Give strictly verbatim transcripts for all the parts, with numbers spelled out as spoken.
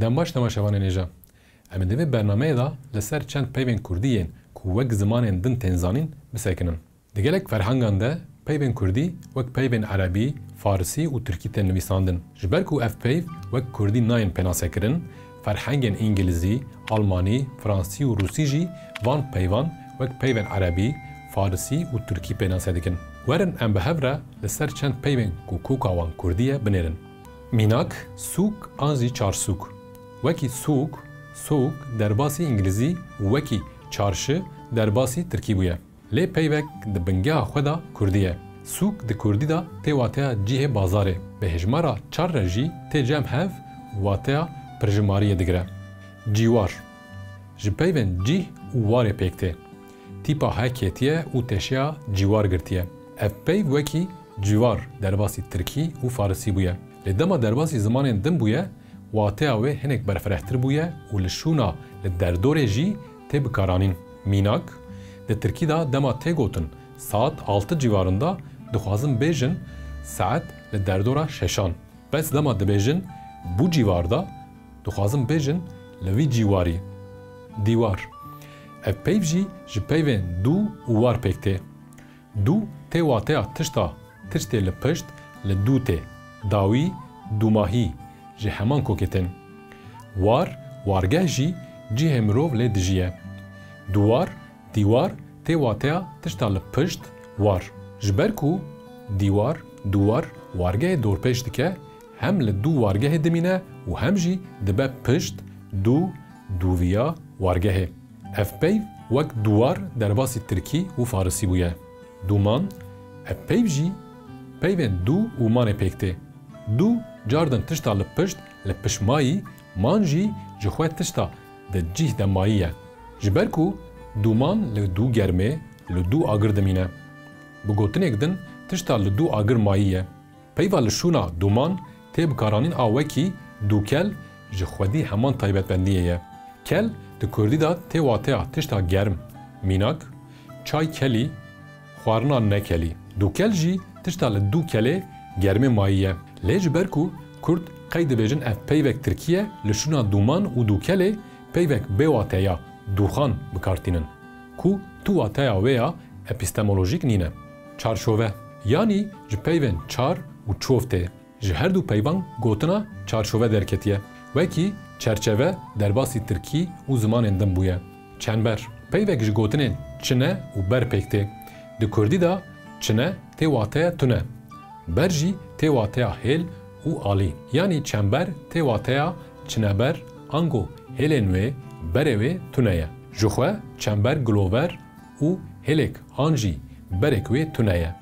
Em baş temaşevanên hêja. Em ê di vê bernameyê de li ser çend peyvên kurdî yên ku wek zimanên din tên zanîn bisekinin. Di gelek ferhengan de peyvên kurdî wek peyvên erebî, farisî û tirkî tên nivîsandin. Ji ber ku ev peyv wek kurdî nayên pênasekirin, ferhengên îngilizî, almanî, fransî û rûsî jî van peyvan wek peyvên erebî, farisî û tirkî pênase dikin. Werin em bi hev re li ser çend peyvên ku koka wan kurdî ye binêrin. Mînak, sûk an jî çarsûk. Wekî sûk, souk derbasî îngilizî û wekî çarşı derbasî tirkî bûye. Lê peyvek di bingeha xwe de kurdî ye. Sûk di kurdî de tê wateya cihê bazarê. Bi hejmara çar re jî tê cem hev û wateya pirjimariyê digire. Cîwar. Ji peyvên cih û warê pêk tê. Tîpa he ketiye û teşeya cîwar girtiye. Ev peyv wekî cîwar derbasî tirkî û farisî bûye. Lê dema derbasî zimanên din bûye, wateya wê hinek berfirehtir bûye û li şûna li derdorê jî tê bikaranîn. Mînak, di tirkî de dema tê gotin saet altı civarında, dixwazin bêjin saet li derdora şeşan. Bes dema dibêjin bu civarda, dixwazin bêjin li vî ciwarî. Dîwar. Ev peyv jî ji peyvên dû û war pêk tê. Dû tê wateya tişta, tiştê li pişt, li dû tê. Dawî, dûmahî, ji heman kokê tên. War, wargeh jî cihê mirov lê dijiye. Duwar, dîwar tê wateya tişta li pişt, war. Ji ber ku dîwar, duwar, wargehê dorpêç dike, hem li dû wargehê dimîne û hem jî dibe pişt, dû, dûviya wargehê. Ev peyv wek duwar derbasî tirkî û farisî bûye. Dûman, ev peyv jî peyvên dû û manê pêk tê. Dû cardin tişta li pişt, li pişt mayî, man jî ji xwe tişta di cih de mayî ye. Ji ber ku dûman li dû germê, li dû agir dimîne. Bi gotinêk din, tişta li dû agir mayî ye. Peyva li şûna dûman tê bikaranîn a wekî dûkel ji xwedî heman taybetmendiyê ye. Kel di kurdî de tê wateya tişta germ. Mînak, çay kelî, xwarina nekelî. Dûkel jî tişta li dûkelê germê mayî ye. Lê ji ber ku kurd qey dibêjin ev peyvek tirkî ye, li şûna dûman û dûkelê peyvek bê wateya dûxan bi kar tînin, ku tu wateya wê ya epistemolojîk nîne. Çarşove, yanî ji peyvên çar û çov tê. Ji her du peyvan gotina çarşove derketiye. Wekî çerçeve derbasî tirkî û zimanên din bûye. Çember, peyvek ji gotinên çine û ber pêk tê. Di kurdî de çine tê wateya tune. Ber jî tê wateya hêl û alî. Yanî çember tê wateya çineber, ango hêlên wê, berê wê tune ye. Ji xwe çember gilover û hêlek an jî berek wê tune ye.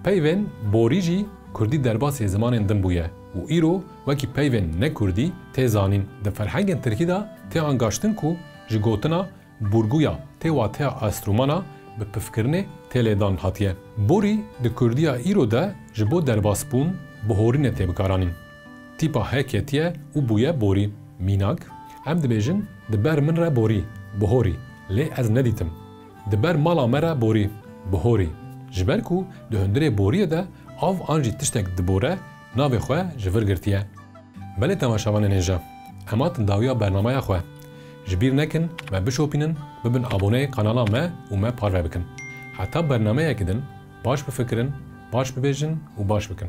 Peyvên borî jî kurdî derbasê zimanên din bûye û îro wekî peyvên ne kurdî tê zanîn. Di ferhengên tirkî de tê angaştin ku ji gotina burguya tê wateya astrûmana bi pifkirinê tê lêdan hatiye. Borî di kurdiya îro de ji bo derbasbûn, bihorînê tê bikaranîn. Tîpa he ketiye û bûye borî. Mînak, em dibêjin, di ber min re borî, bihorî, lê ez nedîtim. Di ber mala me re borî, bihorî. Ji ber ku di hundirê boriyê de av an jî tiştek dibore, navê xwe ji vir girtiye. Belê temaşevanên hêja, em hatin dawiya bernameya xwe. Ji bîr nekin, me bişopînin, bibin aboneyê kanala me û me parve bikin. Heta bernameyekî din, baş bifikirin, baş bibêjin û baş bikin.